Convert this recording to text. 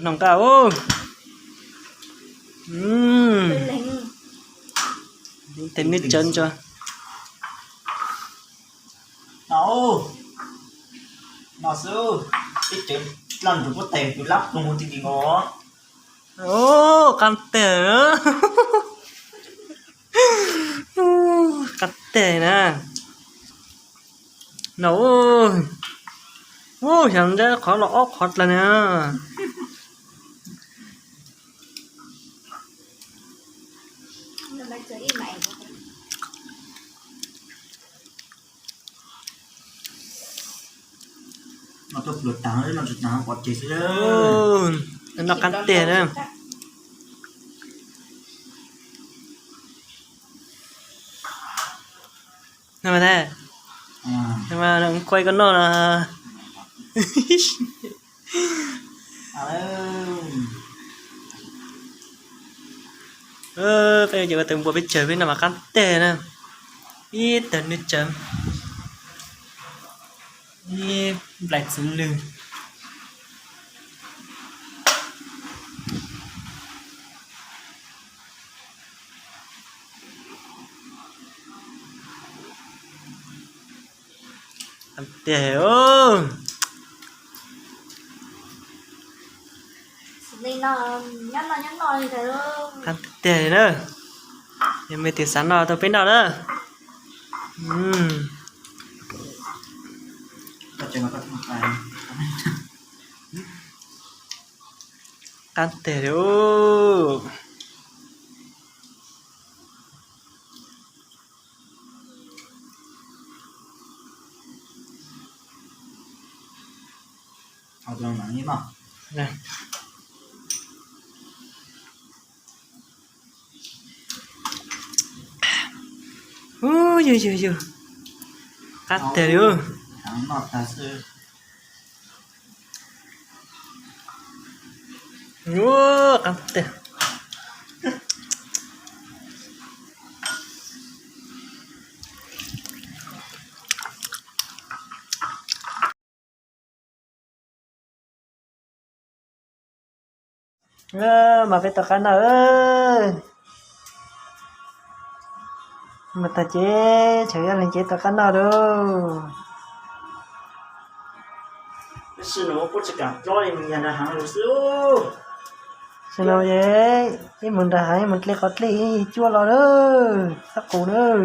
Noj nqaj. Tes nws tsawv ntso. No, no xwb, ib cov loj nrug pob tes tus lab ploog ti ti no. Qab teg. Qab teg na. No, xyov ntshe qhov los ob qhov dlawg na. No qab teg na. Kuaj koj noj no. Peb cov ua tau npua peb tsawg peb noj mas qab teg na. Ib tawg nws tsawv, ib nplais txiv lwg. Qab teg. Qab teg na. Yog mej twg xav noj tau peb noj na. Qab teg li. Ub, yug yug yug, qab teg li. Ub, qab teg. Mas peb tom qab noj. Mas tag ces tsam ib leeg ces tom qab noj lauj. Sim no es ib mus nram hav ib mus dle qhov dlej cuab los lawm, sab qus lawm.